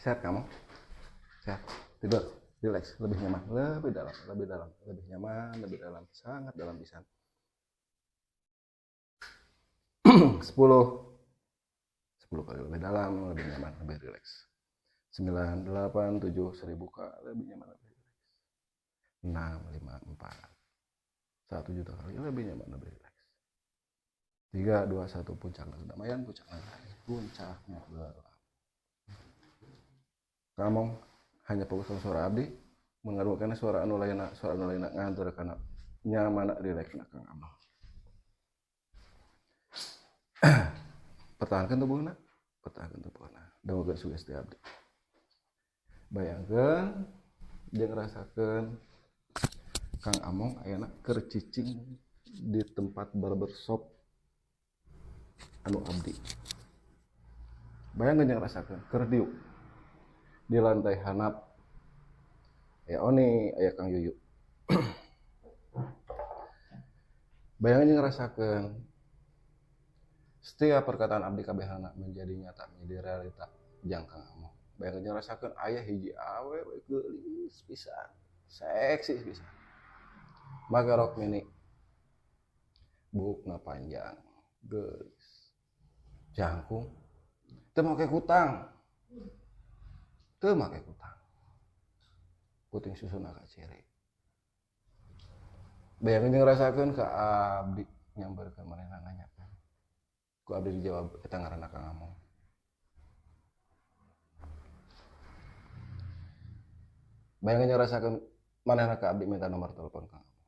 Sehat kamu? Sehat. Tidur, relax, lebih nyaman, lebih dalam, lebih dalam, lebih nyaman, lebih dalam, sangat dalam pisan. 10 10 kali lebih dalam, lebih nyaman, lebih relax. 9, 8, 7, 1000 kali lebih nyaman, lebih relax. 6, 5, 4, 1 juta kali lebih nyaman, lebih relax. 3, 2, 1, puncaknya kedamaian, puncaknya puncaknya gelap. Kamu hanya fokus sama suara abdi, mengaruhkan suara anu lainna, suara anu lainna ngantur kana nyaman relax na Kang Among. Pertahankan tubuhna, pertahankan tubuhna. Dangukeun sugesti abdi. Bayangkeun jeung rasakeun Kang Among ayeuna keur cicing di tempat barbershop anu abdi. Bayangkeun jeung rasakeun keur diuk di lantai handap. Aya Oni, aya Kang Yuyu. Bayangkeun jeung rasakeun setiap perkataan abdi kabehana menjadi nyata, menjadi realita jang Kang Among. Bayangkeun jeung rasakeun aya hiji awewe geulis pisan, seksi pisan. Make rok mini, buukna panjang, geulis, jangkung, teu make kutang, teu make kutang, puting susuna kaciri. Bayangkeun jeung rasakeun ka abdi nyamperkeun manehna nanyakeun. Ku abdi dijawab eta ngaranna Kang Among. Bayangkeun jeung rasakeun manehna ka abdi minta nomor telepon Kang Among.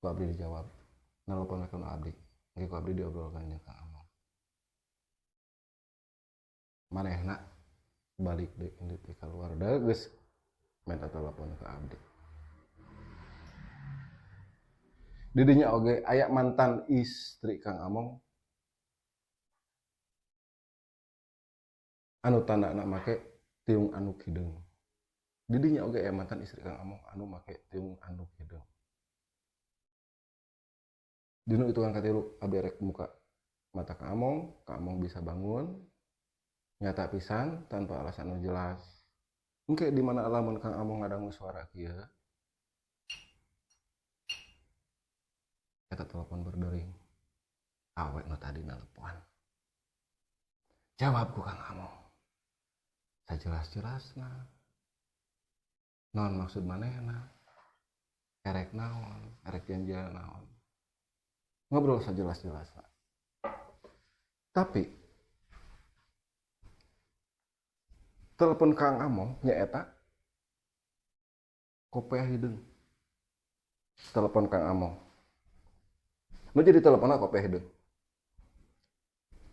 Ku abdi dijawab nelpon ka abdi. Engke ku abdi diobrolkeun jeung Kang Among. Manehna balik deui indit teh kaluar deui geus minta telepon ka abdi. Didinya oge aya mantan istri Kang Among anu tandana make tiung anu hideung. Didinya oge aya mantan istri Kang Among anu make tiung anu hideung. Dinu hitungan katilu abdi rek muka mata Kang Among, Kang Among bisa bangun nyata pisan tanpa alasan anu jelas. Engke di mana lamun Kang Among ngadangu suara kieu eta telepon berdering. Awe nu tadi nelpon. Jawab ku Kang Among. Sajelas-jelasna. Naon maksud manehna? Erek naon? Erek janjian naon? Ngobrol sajelas-jelasna. Tapi telepon Kang Among nyaeta kopeah hideung. Telepon Kang Among. Nu jadi telepon kopeah hideung.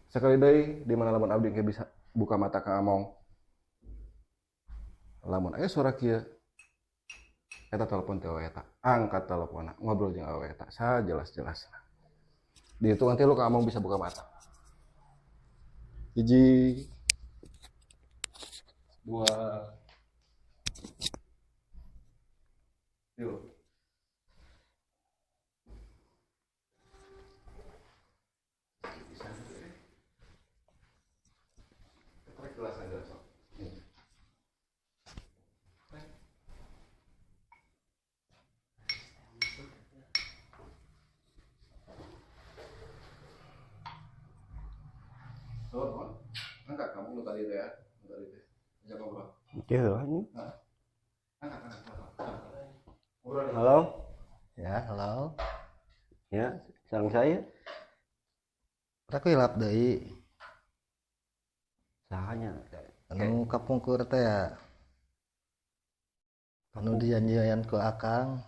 Sekali deui di mana lamun abdi engke bisa buka mata Kang Among. Lamun aya suara kieu eta telepon teh eta, angkat teleponnya, ngobrol jeung awewe eta sajelas-jelasna. Di hitungan tilu Kang Among bisa buka mata. 1, 2, 3. Angkat kamu lu tadi teh ya, lu tadi teh. Ajak ngobrol. Oke, ini. Angkat, angkat, angkat. Ngobrol. Halo. Ya, halo. Ya, sareng saya. Aku hilap deui. Sahanya. Anu kapungkur teh ya. Anu dijanjian ku Akang.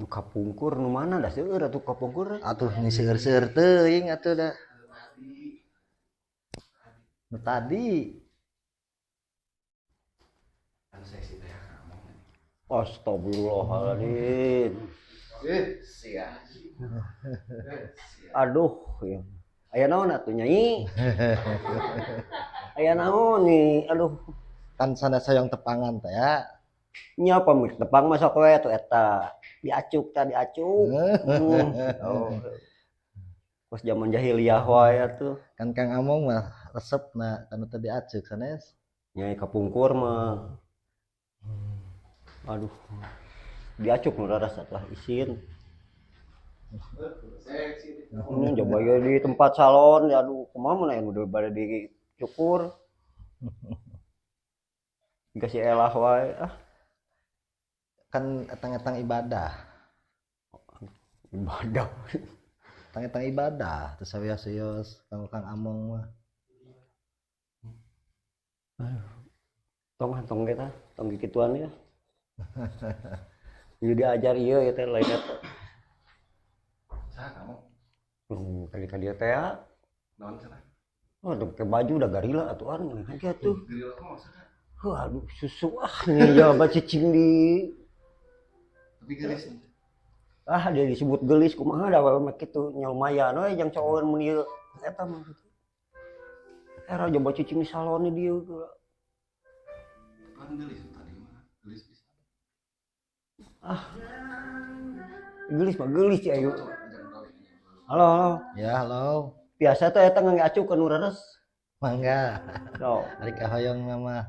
Nu kapungkur nu mana da seueur atuh kapungkur. Atuh ni seueur-seueur teuing atuh da. Nu tadi. Astagfirullahaladzim. Sia. Aduh, ya. Aya naon atuh nyai? Aya naon nih? Aduh. Kan sanes hoyong tepangan teh ya. Nya pamit tepang mah sok we atuh eta. Diacuk ta diacuk. Oh. Kos zaman jahiliyah wae atuh. Kan Kang Among mah resepna kanu teu diacuk sanes. Nya kapungkur mah. Aduh. Diacuk nu rarasat lah isin. Coba ya di tempat salon, aduh kumaha mun aya nu bade dicukur. Dikasih elah wae ah. Kan etang-etang ibadah. Ibadah. Etang-etang ibadah teu sawios-wios kang Kang Among mah. Aduh. Tong tong kita, tong kikituan ya. Ieu diajar ieu ieu teh lain eta. Saha kamu? Tadi ka dieu teh ya. Naon cenah? Oh, pakai baju udah garila atuh an kieu atuh. Garila mah maksudna? Huh, aduh susu ah nih ya cicing di. Tapi gelis. Ah, dia disebut gelis kumaha da mah kitu nya lumayan we jang cowokeun mun ieu eta mah kitu. Era coba cicing di salon dieu. Kan gelis tadi mah, gelis pisan. Ah. Gelis mah gelis sih ayo. Halo, halo. Ya, halo. Biasa teh eta ngangge acuk nu reres. Mangga. Sok. Ari kahoyong mah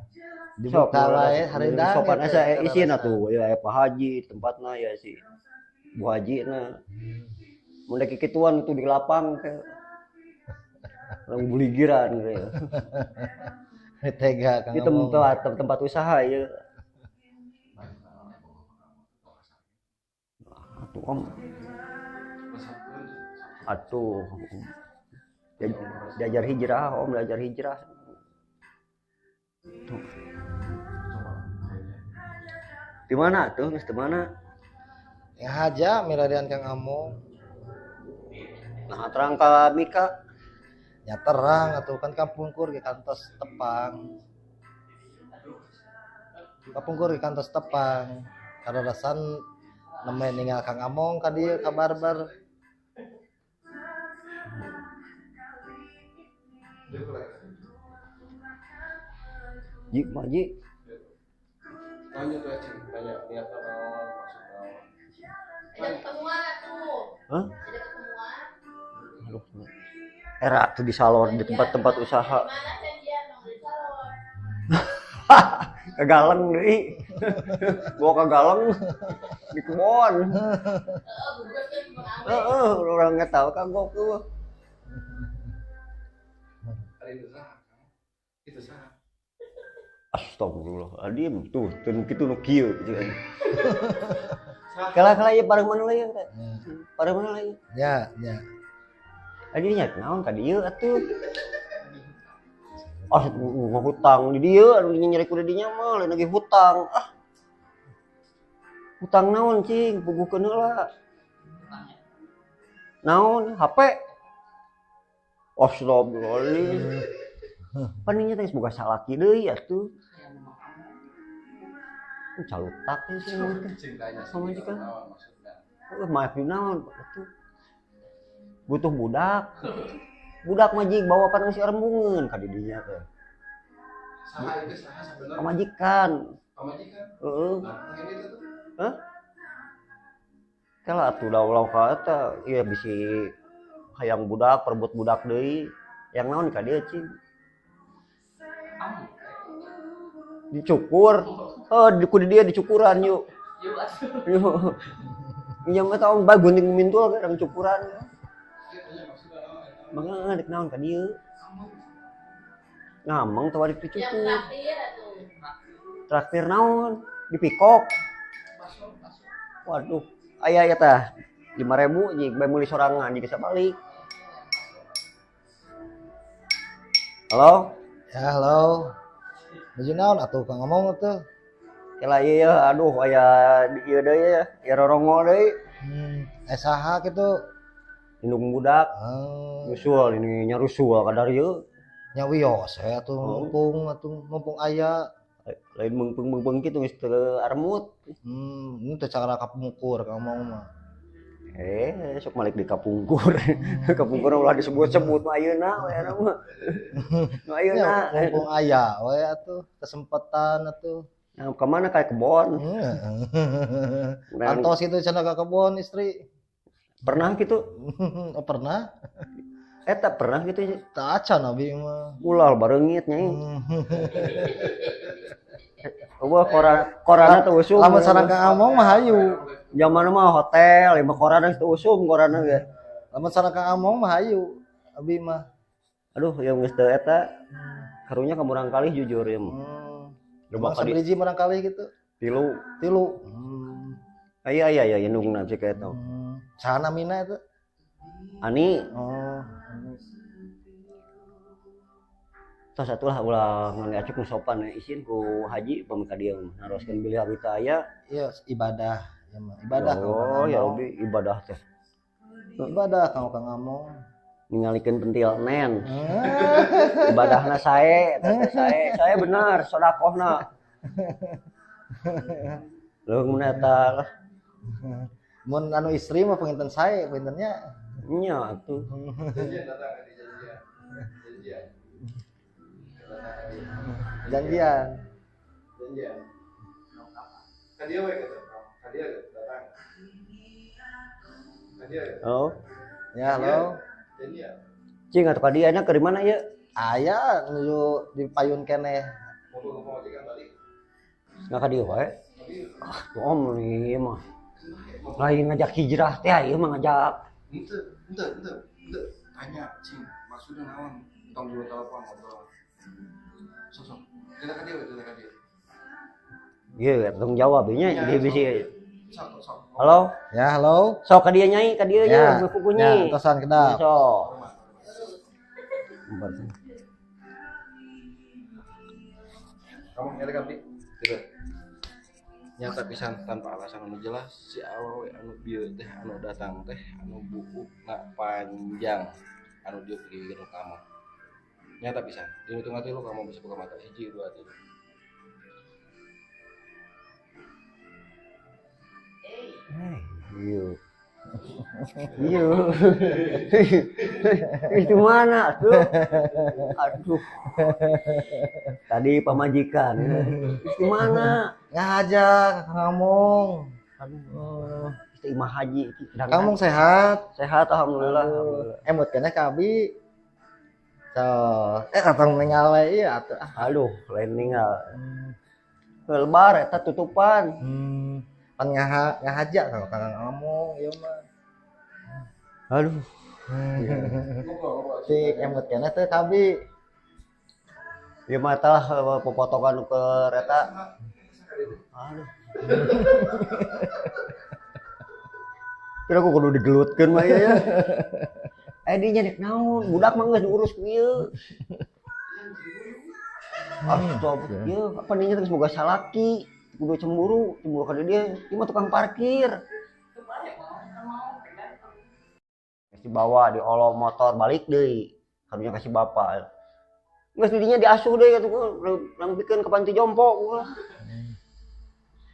dibuka wae hareudang. Sopan asa isin atuh ya Pak Haji tempatna ya si Bu Haji na. Mun dek kikituan tuh di lapang teh. Orang buligiran gitu. Tega Kang. Di tempat usaha ya. Atuh om. Atuh. Diajar hijrah, om belajar hijrah. Tuh. Di mana tuh? Geus di mana? Ya haja milarian Kang Among. Nah, terang ka Mika. Ya terang atuh kan kapungkur ge kantos tepang. Kapungkur ge kantos tepang. Kararasan nembe ninggal Kang Among ka dieu ka barber. Ji, Ji. Tanya tuh Cing, tanya niat naon, maksud naon. Ada ketemuan atuh. Hah? Ada ketemuan. Aduh. Era tuh di salon, di tempat-tempat usaha. Mana janjian dong di salon. Kegaleng deui. Bawa kegaleng di kebon. Heeh, gugus kan kebon awe. Heeh, urang nggak tahu kagok tuh. Ari itu saha? Itu saha? Astagfirullahaladzim, tuh, teu kitu nu kieu gitu. Kalah-kalah ieu bareng mana lagi? Bareng mana lagi? Ya, ya. Adi nya naon ka dieu atuh. Ah, hutang di dieu, anu nyeri kudu dinya mah lain lagi hutang. Ah. Hutang naon cing, puguhkeun heula. Naon? HP. Astagfirullahaladzim. Paningnya teh boga salaki deui atuh. Calutak teh sih. Cing tanya sih. Pamajikan. Naon maksudna? Heuh, maaf naon atuh. Butuh budak. Budak mah jig bawa kan geus rembungeun ka di dinya teh. Saha itu saha sabenerna? Pamajikan. Pamajikan? Heeh. Nah, ini tuh. Hah? Kala atuh daulah ka eta ieu bisi hayang budak, perebut budak deui. Yang naon ka dieu cing? Dicukur. Oh, ku di dia dicukuran yuk. Yuk. Nya mah tahu bae gunting mintul orang cukuran. Mangga dek naon ka dieu? Ngameng teh balik dicukur. Yang traktir atuh. Traktir naon? Di pikok. Waduh, aya ya tah. 5.000 jig bae meuli sorangan jig bisa balik. Halo? Ya, halo. Nuju naon atuh Kang Among atuh? Kela ieu ya, aduh aya ieu deui ya, ieu rorongo deui. Saha kitu? Indung budak. Nyusul ini nyarusul kadar ieu. Nya wios we atuh mumpung atuh mumpung aya. Lain meungpeung-meungpeung kitu geus teu aremut. Ini teh cara kapungkur Kang Among mah. Sok malik di kapungkur. Kapungkur ulah disebut-sebut mah ayeuna we eta mah. Nu ayeuna. Mumpung aya we atuh kesempatan atuh. Nah, ke mana kayak kebon? Antos itu cenah ka kebon istri. Pernah gitu? Oh, pernah? Eta pernah gitu. Tak acan abi mah. Ulah bareungit nyai. Eueuh korana teu usum. Lamun sareng Kang Among mah hayu. Zaman mah hotel, lima korana teu usum korana ge. Lamun sareng Kang Among mah hayu abi mah. Aduh, yang geus teu eta. Karunya ka murangkalih jujur ya mah. Emang sabiji murangkalih gitu? Tilu. Tilu. Aya aya aya indungna cek eta. Saha namina eta? Ani. Oh. Tos atulah ulah ngan acuk nu sopan isin ku haji pami ka dieu mah naroskeun bilih abi teh aya. Iya, ibadah ya mah. Ibadah. Oh, ya Rabbi, ibadah teh. Ibadah kang Kang Among. Ningalikeun pentil nen. Ibadahna sae, eta teh sae. Sae bener sedekahna. Leuh mun eta lah. Mun anu istri mah panginten sae, pangintennya. Nya atuh. Janjian datang di janjian. Janjian. Janjian. Janjian. Ka dieu we gitu. Ka dieu datang. Ka dieu. Halo. Ya, halo. Janjian. Cing atuh ka dieu nya keur di mana ieu? Aya nuju di payun keneh. Mau majikan balik. Nggak ka dieu wae. Ah, om ieu mah. Lain ngajak hijrah teh ieu mah ngajak. Henteu. Tanya cing, maksudnya naon? Tong dulu telepon ngobrol. Sok. Kita ka dieu, kita ka dieu. Ieu tong jawab nya ieu bisi. Sok. Halo. Ya, halo. Sok ka dieu nyai, ka dieu Ya, nya kuku nyi. ya, tosan kedap. Sok. Kamu nyari abdi? Tidak. Nyata pisan tanpa alasan anu jelas si awewe anu bieu teh anu datang teh anu buukna panjang anu dieu gigir kamu. Nyata pisan. Dina hitungan tilu kamu bisa buka mata. 1 2 3. Iya. Iya. Itu mana tuh? Aduh. Tadi pamajikan. Itu mana? Ngajak Kang Among. Aduh. Itu imah haji. Kang Among sehat? Sehat alhamdulillah. Emut keneh ka abi. So, atang ninggal we ieu atuh. Aduh, lain ninggal. Lebar eta tutupan. Pan ngahajak kalau Kang Among ieu mah. Aduh. Cik emut keneh teh ka abi. Ieu mah tah popotokan ke eta. Aduh. Kira aku kudu digelutkeun mah ieu ya. Dinya dek naon, budak mah geus diurus ku ieu. Astagfirullah, ieu apa dinya geus boga salaki, kudu cemburu, cemburu ka dia, ieu mah tukang parkir. Geus dibawa diolo motor balik deui, karunya ka si bapak. Geus didinya diasuh deui atuh langpikeun ka panti jompo ulah.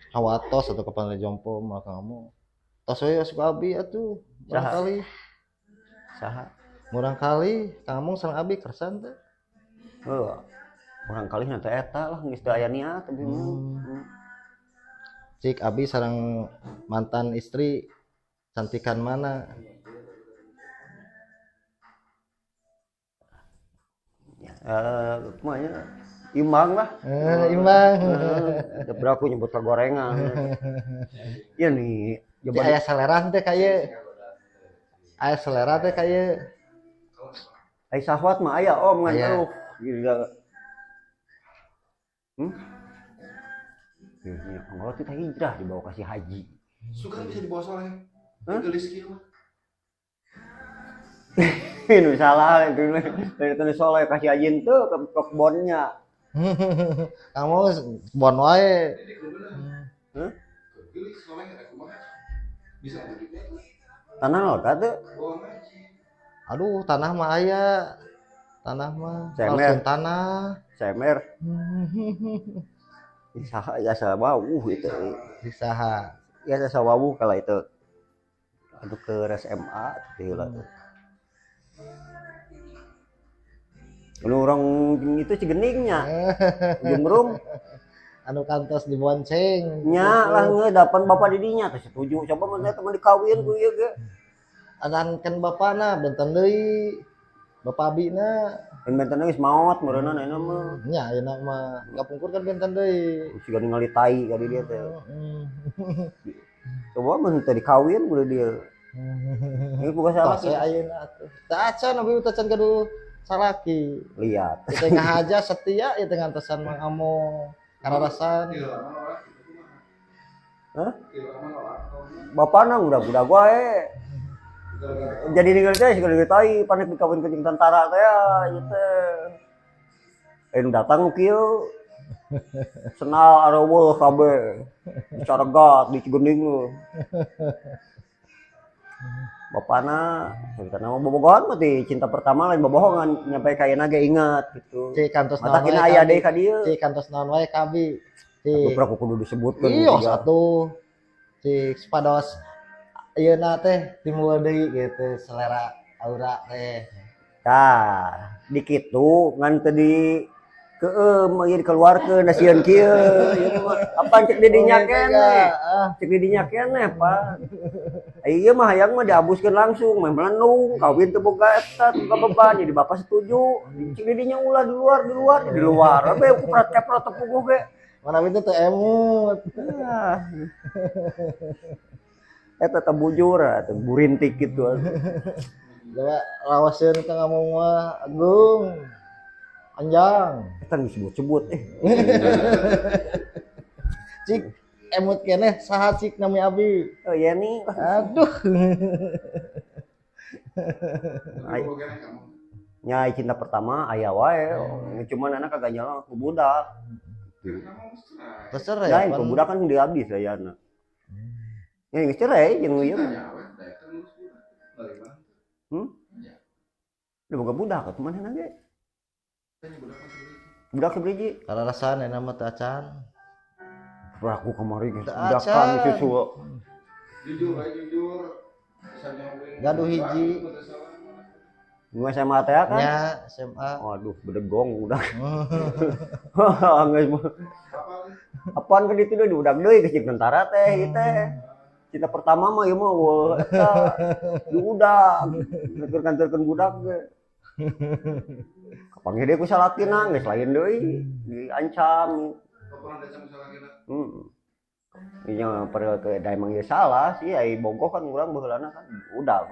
Hawatos atau ke panti jompo mah kamu. Tos we asup abi atuh, murangkalih. Saha? Murangkalih, kamu sareng abi kersan teh. Heuh. Murangkalih na teh eta lah geus teu aya niat abi mah. Cik abi sareng mantan istri cantikan mana? Kumaha nya? Imbang lah. Imbang. Tapi aku nyebut ke gorengan. Iya nih. Aya selera teh kaya. Aya selera teh kaya. Aya sahwat mah aya om ngan aduh. Gila. Ini kalau kita hijrah dibawa kasih haji. Suka bisa dibawa soleh. Gelis kieu mah. Ini salah itu dari soleh kasih haji itu ke kebonnya. Kamu kebon wae. Hah? Gelis soleh kumaha? Bisa begitu. Tanah lo teh. Aduh, tanah mah aya. Tanah mah. Cemer. Tanah. Cemer. Saha jasa wawuh itu. Saha. Ya jasa wawuh kala itu. Aduh ke SMA teh heula tuh. Anu orang itu cigeningnya. Jumrung. Anu kantos dibonceng. Nya lah ngeudapan bapak didinya teh setuju. Coba mun teman dikawin ku ieu ge. Adan kan bapana benten deui. Bapak abina Kan benten geus maot meureunna ayeuna mah. Nya ayeuna mah kapungkur kan benten deui. Siga ningali tai ka di dieu teh. Coba mun teu dikawin kudu dia. Ini bukan salah Tos we ayeuna atuh. Teu acan abi teh can gaduh salaki. Lihat. Kita ngahaja setia ieu teh ngantosan Mang Among. Kararasan. Hah? Bapana udah-udah wae. Jadi ninggal teh siga ningali tai panik dikawin ke jeung tentara teh ieu teh. Nu datang kieu. Senal areueuh kabeh. Dicaregat di Cigending lu. Bapana ceritana mah bobogohan mah ti cinta pertama lain bobohongan nyampe ka ayeuna ge ingat gitu. Cik kantos Mata naon kina wae aya kabi. deui ka dieu. Cik kantos naon wae kabi. Atuh Cik. pernah kudu disebutkeun. Iya satu. Cik supados ayeuna teh timbul deui gitu selera aura teh. Tah, di kitu ngan teu di keum ieu dikeluarkeun da sieun kieu. Ieu mah apaan cek di dinya keneh. Cek di dinya keneh, Pak. Ieu mah hayang mah diabuskeun langsung, meh melendung, kawin teu boga eta, teu boga beban, jadi bapak setuju. Cek di dinya ulah di luar, di luar, di luar. Abe kuprat keprot teu puguh ge. Mana itu teu emut. Ah. Eta teh bujur, teh burintik kitu. Coba lawaseun ka ngomong mah agung. Anjang. Eta disebut-sebut eh. Cik emut keneh saha cik nami abi? Oh Yeni. Aduh. Nya cinta pertama aya wae. Cuman anak kagak nyala ku budak. Terus cerai. Lain ku budak kan dihabis ayana. Nya geus cerai jeung ieu mah. Udah boga budak atuh manehna ge. Budak sabiji. Kararasan ayeuna mah teu acan. Aku kamari geus Teu budakan acan. susu. Jujur aja jujur. Gaduh hiji. Nu SMA teh kan? Nya SMA. Waduh, bedegong budak. Geus mah. Apaan ke ditu deui diudag deui ke cik tentara teh ieu teh. Cinta pertama mah ieu mah weuh eta. Diudag. Nuturkan-turkeun budak ge. Kapanggih deui ku salakina geus lain deui, diancam. Heeh. Nya padahal ke da emang ieu salah sih ai bogoh kan urang baheulana kan udah.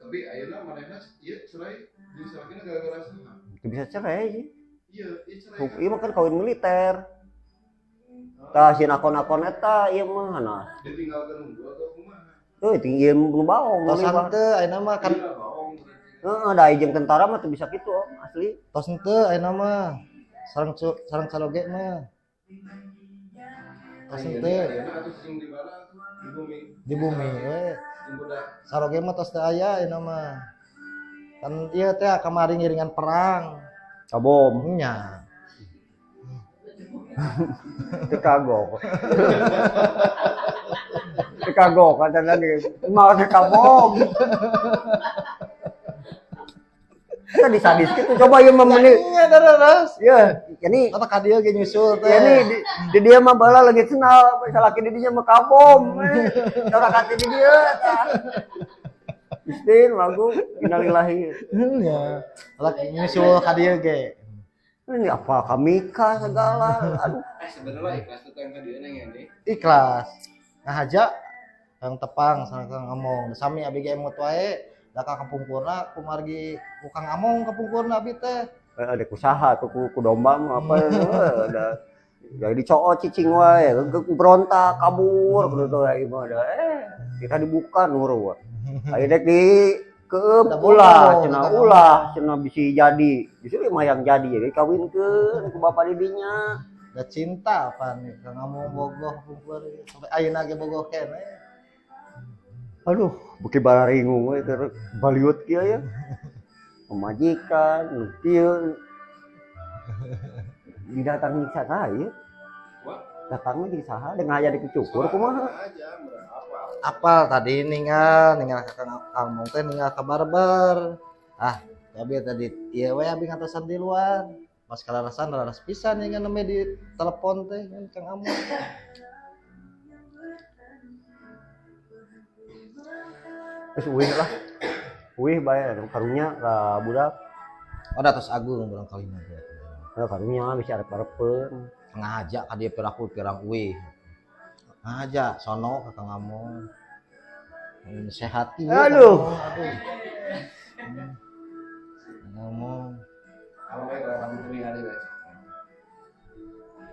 Tapi ayeuna manehna ieu cerai jeung salakina gara-gara saha? Teu bisa cerai sih. Iya, ieu cerai. Ieu mah kan kawin militer. Tah sieun akon-akon eta ieu mah nah. Ditinggalkeun unggul atau kumaha? Heuh tinggi nu baong Tos henteu ayeuna mah kan. Iya, baong berarti. Heeh, da jeung tentara mah teu bisa kitu om, asli. Tos henteu ayeuna mah. Sareng sareng caroge mah. Tos henteu. Ayeuna atuh sing di mana atuh? Di bumi. Di bumi we. Jeung budak. Saroge mah tos teu aya ayeuna mah. Kan ieu teh kamari ngiringan perang. Kabom. Nya. Teu kagok. Teu kagok katana ge. Mau teu kabom. Kita disadis gitu coba ieu mah meuni. Nya daras. Ya, ini Kata ka dieu ge nyusul teh. ya nih di dia mah bala lagi senal, salaki di dinya mah kabom. Cara kati di dia eta. Istin lagu innalillahi. Nya. Laki nyusul ka dieu ge. Ini apa kamika segala. Aduh. Sebenarnya ikhlas teh ka dieu neng ini. Ikhlas. Ngahaja yang tepang sareng Kang Among. Sami abi ge emut wae. Da ka kapungkurna kumargi ku Kang Among kapungkurna abi teh. Ada kusaha tuh ku domba mah apa ada jadi cowok cicing wae berontak kabur kudu tuh ieu mah da kita dibuka nuru aya dek di keum ulah cenah ulah cenah bisi jadi justru mah yang jadi jadi kawinkeun ku bapak didinya da cinta pan Kang Among bogoh kapungkur sampai ayeuna ge bogoh keneh. Aduh, beuki bararingung we keur baliut kieu ya. Pemajikan, nu kieu. Didatangi saha ieu? Datangna jeung saha da ngaya dicukur kumaha? Apal tadi ningal ka Kang Among teh ningal ka barber. Ah, abi tadi ieu we abi ngatosan di luar. Pas kalarasan laras pisan ieu nembe di telepon teh ngan Kang Among. Geus uih lah. Wih bae karunya ka budak. Oh, da tos agung barangkali mah. Nah, karunya bisa arep-arepeun. Ngaja ka dieu piraku pirang uih. Ngaja sono ka Kang Among. Sehat ieu. Aduh. Aduh. Ngomong.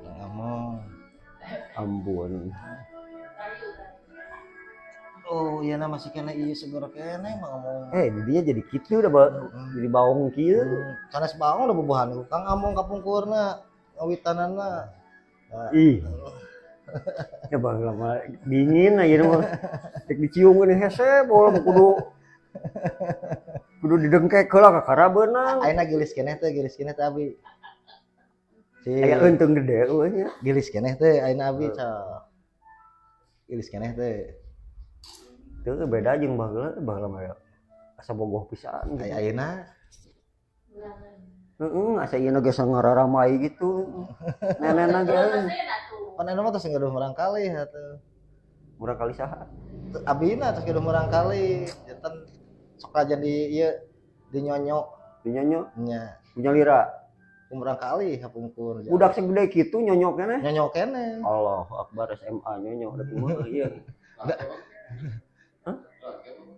Ngomong. Ampun. Oh, iya nah masih kena ieu segera kene mah ngomong. Didinya jadi kitu udah jadi baong kieu. Sanes baong udah bubuhan ku Kang Among kapungkurna ngawitanana. Ih. Ya bang lama dingin aja mah. Rek dicium geuning hese bola kudu didengkek heula ka karabeunang. Ayeuna geulis keneh teh, abi. Aya eunteung gede eueuh nya. Geulis keneh teh ayeuna abi cok. Geulis keneh teh. Teu beda jeung baheula mah asa bogoh pisan. Aya ayeuna. Heeh, asa ieu geus ngararamai gitu. Nenena ge. Pan anu mah tos gaduh murangkalih atuh. Murangkalih saha? Abina tos gaduh murangkalih. Janten sok aja di ieu dinyonyok. Dinyonyok? Nya. Punya lira. Murangkalih kapungkur. Budak segede kitu nyonyok keneh? Nyonyok keneh. Allahu Akbar SMA nyonyok da kumaha ieu. Hah?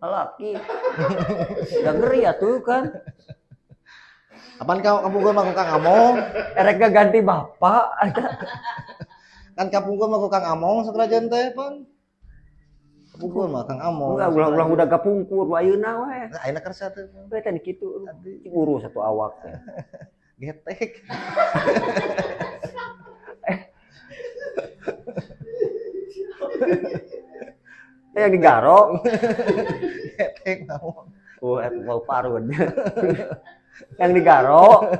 Laki. Da ngeri atuh kan. Apaan kau kapungkur mah Kang Among? Erek ganti bapak. Kan kapungkur mah Kang Among sakrajan teh pan. Kapungkur mah Kang Among. Enggak ulah-ulah udah kapungkur ayeuna we. Nah, ayeuna kersa teh. We teh kitu. Urus satu awak teh. Getek. Yang digarok. Getek mau. Oh, mau parun. Yang digarok.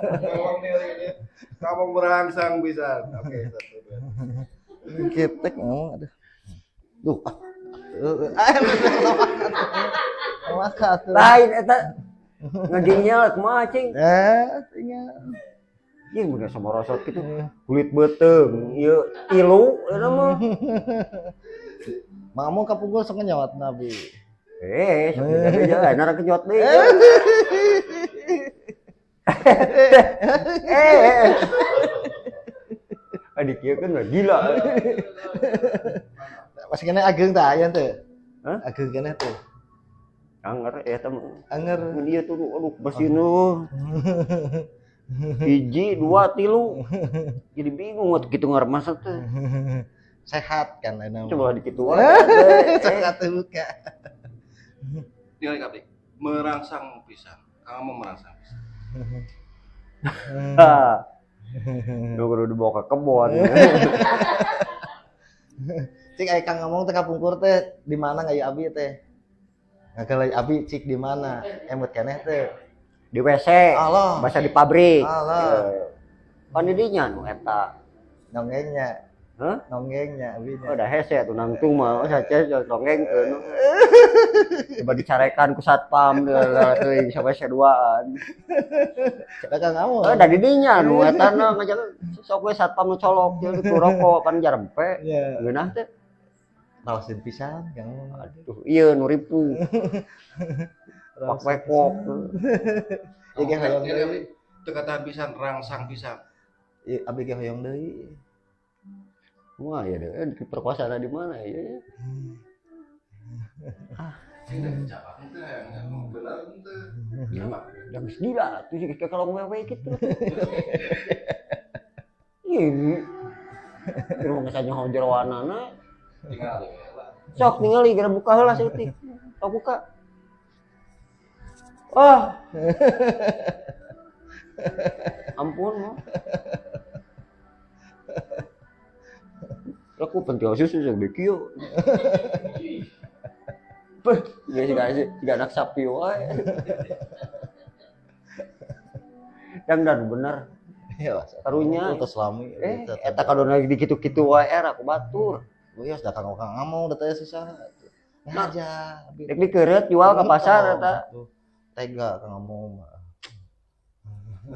Kamu merangsang bisa. Oke, satu dua. Getek ngomong aduh. Duh. Maka tuh. Lain eta ngeginyal kumaha cing? Tinggal. Ieu udah sama rosot gitu. Kulit beuteung, ieu tilu eta mah. Mamu kapungkur sok nyawat nabi. Sok beja ayeuna rek nyot deui. Adik ieu kan gila. Masih kena ageng tah aya teu? Hah? Ageng keneh teh. Anger eta mah. Anger. Mun ieu tuh aduh basinu. Hiji, dua, tilu. Jadi bingung waktu kitu ngaremasak teh. Sehat kan ayeuna. Coba dikitu wae. Sehat teh buka. Tinggal kabeh. Merangsang pisan. Kamu merangsang pisan. Lu kudu dibawa ke kebon. Cik aya Kang ngomong teh kapungkur teh di mana ngayu abi teh? Ngagalai abi cik di mana? Emut keneh teh. Di WC. Allah. Bahasa di pabrik. Allah. Pan di dinya nu eta. Nonggengnya. Hah? Nonggengnya abinya. Oh, dah hese atuh nangtung mah sace nonggengkeun. Coba dicarekan ku satpam teuing sampai WC duaan. Da Kang ngomong. Oh, da di dinya nu eta na ngajak sok we satpam nu colok jeung ku rokok pan jarempe. Ngeunah teh. Rawasin pisan Kang ngomong. Aduh, ieu nu ripu. Pak wekok. Ieu ge hoyong deui. Teu katahan pisan, rangsang pisan. Ieu abi ge hoyong deui. Wah, ya deh, diperkosa di mana ya? Ah, yang gila tuh sih kayak kalau ngewe gitu. Iya, rumah misalnya jeroanana. Sok ningali gara buka heula saeutik. Sok buka. Wah. Ampun mah. Aku penting susu yang kieu. Beuh, siga anak sapi wae. Yang dan bener. Ya, karunya terus lami. Eta kadon lagi dikitu-kitu wae era ku batur. Geus da Kang ngomong da teh susah. Ngaja. Rek dikeureut jual ke pasar eta. Tega Kang ngomong mah.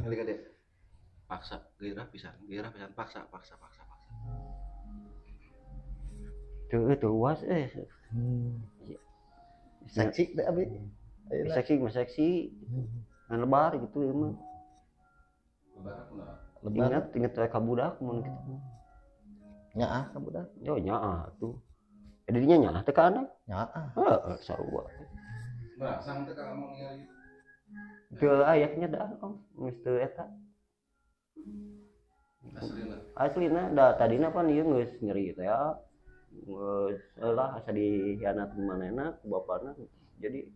Kali gede. Paksa, gairah pisan, paksa, paksa, paksa, paksa. Tuh, tuh was Seksi deh abi. Seksi mah seksi. Ngan lebar gitu ieu mah. Lebar kunaon? Ingat ingat we ka budak mun kitu. Nyaah ka budak. Yo nyaah tuh. Didinya nyaah teh ka anak? Nyaah. Heeh, sarua. Merangsang teh ka ngomong ningali. Teu ayaknya dah, Om. Geus teu eta. Aslina. Aslina da tadina pan ieu geus nyeri teh ya. Geus lah asa dihianat manehna ku bapana. Jadi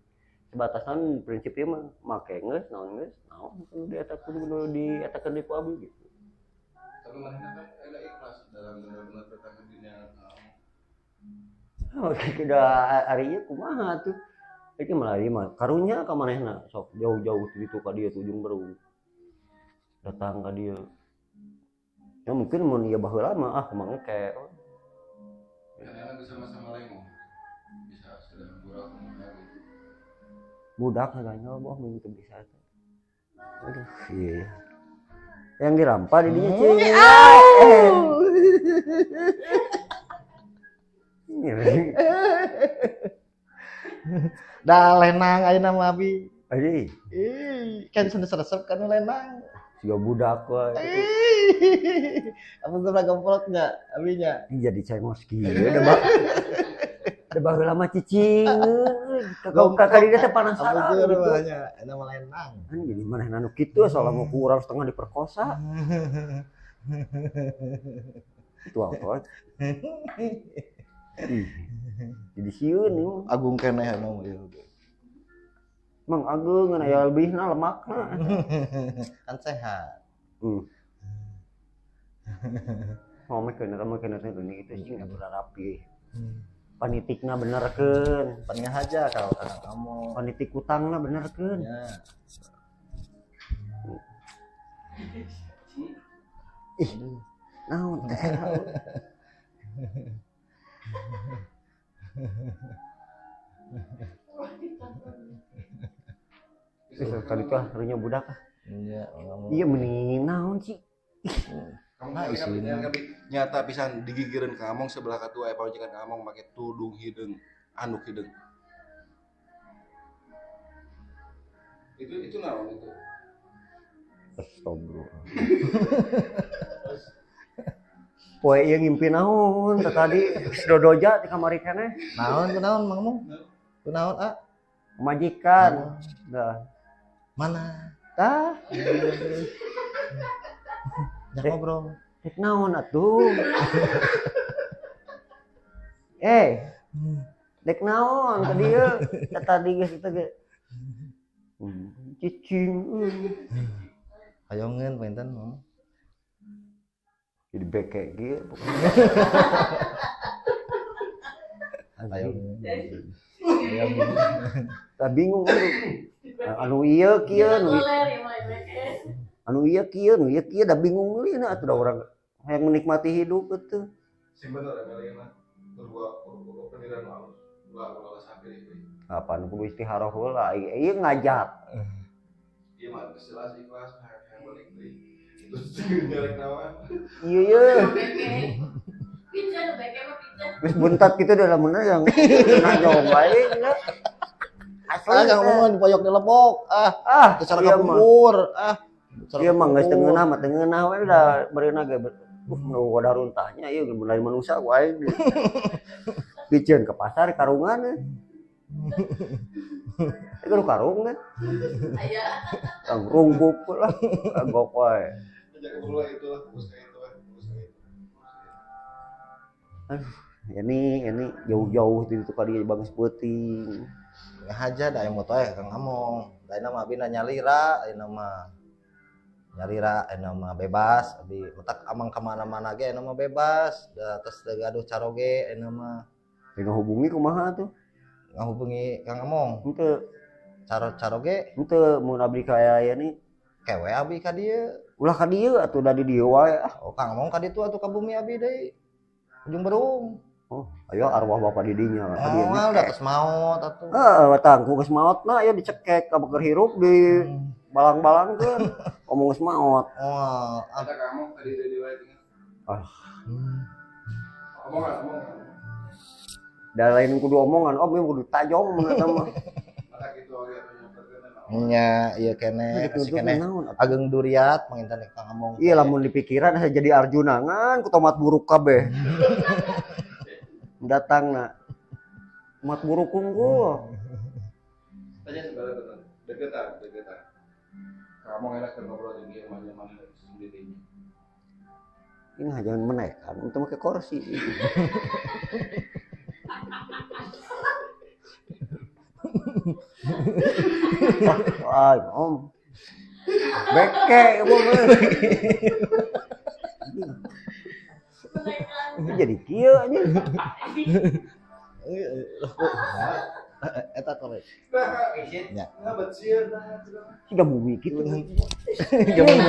sebatasan prinsip ieu mah make geus naon geus naon kudu dieta kudu dietakeun deui ku abdi gitu. Tapi manehna kan ada ikhlas dalam benar-benar bertanggung dunia. Oh, da ari ieu kumaha tuh? Iki malah ieu mah karunya ka manehna sok jauh-jauh ditu ka dieu Ujung Berung. Datang ka dieu. Ya mungkin mun ieu baheula mah ah kumaha ke. Karena bisa sama-sama lengo. Bisa sedang burak kumaha gitu. Budak saganya boh mun teu bisa teh. Aduh, iya. Yang dirampa di dinya cing. Da lenang ayeuna mah abi. Ih, Ih, kan sanes resep kan lenang. Siga budak wae. Apa gua gemprot nya abinya? Jadi cengos kieu da bang. Da baheula mah cicing. Kakak dia teh panasaran Apa gitu. mah nya mah lenang. Kan jadi manehna nu kitu soalnya mau ku urang setengah diperkosa. Itu apa? Ih, jadi sieun ieu. Agung keneh anu mah ieu. Mang ageung ngan aya lebihna lemakna. Kan sehat. Mau mah keun mah keun teh dunia itu sih enggak rapi. Panitikna benerkeun. Pan ngahaja kalau kana kamu. Panitik utangna benerkeun. Ya. Ih, naon teh? Ih, kali itu ah, karunya budak ah. Iya, Iya mending naon sih? Kamu Nah, isina. nyata pisan digigireun ka Among sebelah katua aya pamajikan ka Among make tudung hideung, anduk hideung. Itu naon itu? Astagfirullah. Poe ieu ngimpi naon teh tadi geus dodoja di kamari keneh. Naon kunaon Mang Mong? Kunaon ah? Majikan. Dah. Mana? Tah, Jangan ngobrol. rek naon atuh? Dek naon ka dieu? Teh tadi geus teh ge. Cicing. Hayongeun panginten Mang. Jadi beke kieu. Hayongeun. Tah bingung anu ieu kieu anu ieu kieu nu ieu kieu da bingung meulina atuh da urang hayang menikmati hidup atuh. Sing bener emang berdua pendirian alus. Ulah ulah sampai deui. Apaan kudu istiharah heula ieu ngajak. Ieu mah geus jelas ikhlas hayang balik deui. Terus nyarek naon? Iya ye. Pizza nu beke mah pizza. Geus buntat kitu da lamunna yang najong wae nya. Asli Ah, jangan ngomong dipoyok dilebok. Ah, secara iya mah. kapungkur. Ah. Iya mah geus teu ngeunah mah teu ngeunah we da bereuna ge. Nu wadah runtahnya ieu lain manusia wae. Piceun ke pasar karungan. Ieu karung kan. Aya. Runggup lah, kagok wae. Ajak ngobrol itulah, fokus ke itu, fokus ke itu. Aduh, ini jauh-jauh di itu kali bang peuting. Ngahaja da aya motor aya Kang Among. Da ayeuna mah abina nyalira, ayeuna mah nyalira, ayeuna mah bebas, abi mentak amang ka mana-mana ge ayeuna mah bebas, da terus teu gaduh caroge ayeuna mah. Ngahubungi kumaha tuh? Ngahubungi Kang Among. Henteu. Caro-caroge henteu mun abdi ka aya ni. Kewe abi ka dieu. Ulah ka dieu atuh da di dieu wae ah. Oh, Kang Among ka ditu atuh ka bumi abi deui. Ujung Berung. Oh, ayo arwah bapak didinya ka dieu. Oh, udah geus maot atuh. Heeh, tangku geus maotna aya dicekek ka beker hirup di balang-balangkeun. Omong geus maot. Oh, Kata Kang Among tadi di wae tinggal. Ah. Omongan, omongan. Da lain kudu omongan, om ieu kudu tajong mun eta mah. Nya ieu keneh asih keneh ageng duriat panginten Kang Among. Iya lamun di pikiran asa jadi Arjuna ngan ku tomat buruk kabeh. Datangna. Tomat buruk unggul. Tanya sebenarnya betul. Deketan. Kamu enak ngobrol jeung ieu mah nyaman sendiri. Ini jangan menaikkan untuk pakai kursi. Wah, om. Beke, om. Jadi kieu anjing. Eta korek. Nya. Siga bumi kitu.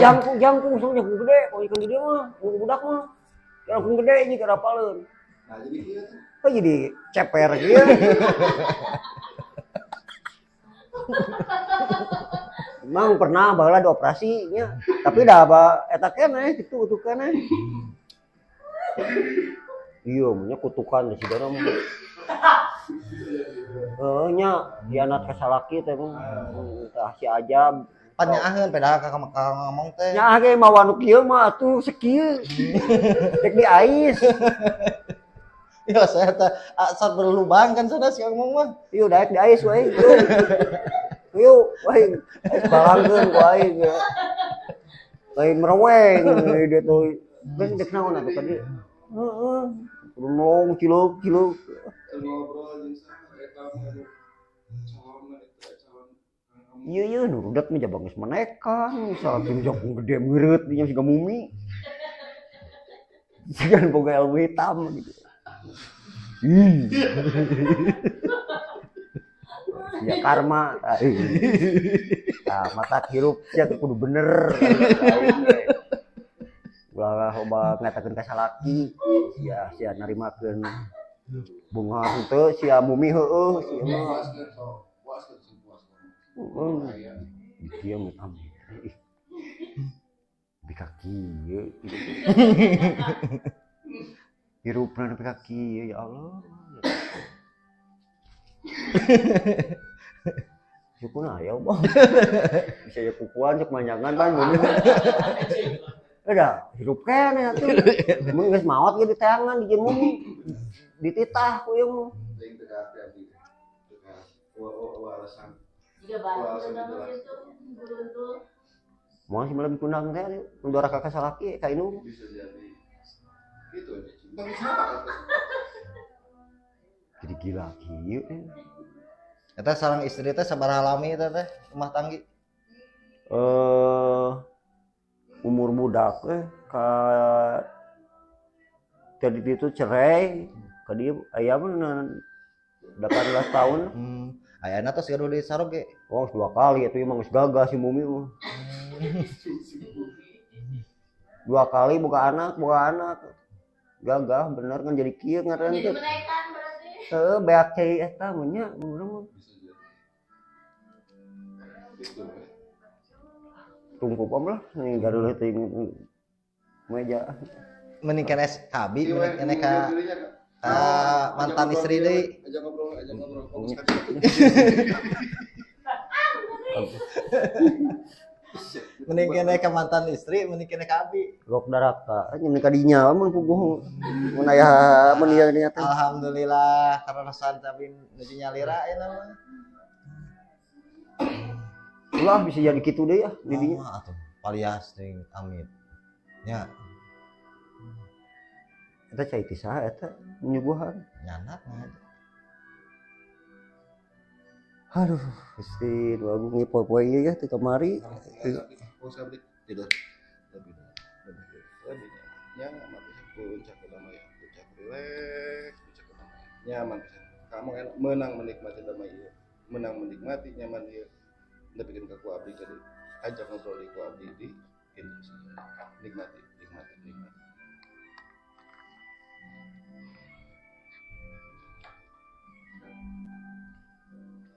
Jangkung jangkung sama jangkung gede, kalau ikan di dia mah, budak mah. Jangkung gede ini karapaleun. Nah, jadi kieu tuh. Oh, jadi ceper kieu. Emang pernah baheula dioperasi nya, tapi dah apa eta keneh kitu kutukanna. Iya, nya kutukan si dana mah. Heuh nya hianat ka salaki teh mah. Tah si ajab. Pan nyaaheun pedah ka ngomong teh. Nyaah ge mawa nu kieu mah atuh sakieu. Rek diais. Ya saya teh asal berlubang kan sana si ngomong mah. Ieu daek diais we. Yuk, aing balangkeun ku aing ya. Lain mereweng dia tuh. Kan dek naon atuh tadi. Heeh. Melong ciluk-ciluk. Ngobrol jeung saha eta mah calon eta calon. Ieu ieu nu rudet mah jabang geus menekan, salah jangkung gede meureut dinya siga mumi. Siga boga ilmu hitam gitu. Ih. Ya karma. Nah, mata hirup sia kudu bener. Ulah loba ngatakeun ka salaki, sia sia narimakeun bunga henteu sia mumi heueuh sia mah. Dieu mah ih. Bi ka kieu. Hirupna nepi ka kieu ya Allah. Syukurna aya mah. Bisa ya kukuan cek manjangan pan bener. Udah hirup keneh atuh. Mun geus maot ge diteangan dijieun mumi. Dititah ku ieu mah. Teuing teu kaharti abdi. Teu kaharti. Alasan. Jiga batu eta gitu beruntul. Moal sih malah dikundang teh nu dora ka salaki ka indung. Bisa jadi. Gitu aja. Tapi siapa kan? Jadi gila kieu. Eta sareng istri teh sabaraha lami eta teh rumah tanggi? Umur budak ka jadi itu cerai ka dieu aya mah 18 tahun. Ayana tos gaduh deui saroge. Oh, 2 kali atuh emang geus gagah si mumi mah. 2 kali boga anak. Gagah bener kan jadi kieu ngaran teh. Jadi menaikkan berarti. Heuh, beak cai eta mah nya urang mah. Tunggu pam lah nih gaduh teh meja. Mending keneh abi, mending keneh ka mantan istri deui. Ajak ngobrol. Fokus ka. Mending keneh ka mantan istri, mending keneh ka abi. Gok daraka, mending ka dinya mun puguh. Mun aya mun ieu nya teh. Alhamdulillah karena tapi nuju nyalira ayeuna mah. Ulah bisa jadi kitu deui ah di dinya. Atuh palias teuing amit. Nya. Eta cai ti saha eta nyuguhan? Nyana mah. Aduh, Gusti, nu agung ieu poe-poe ieu ya ti kamari. Tidur. Lebih nyaman pisan puncak kedamaian, puncak rileks, puncak kedamaian. Nyaman pisan. Kamu enak menang menikmati damai ieu. Menang menikmati nyaman ieu. Nepikeun ka ku abdi jadi ajak ngobrol ku abdi di Indonesia. Nikmati, nikmati, nikmati.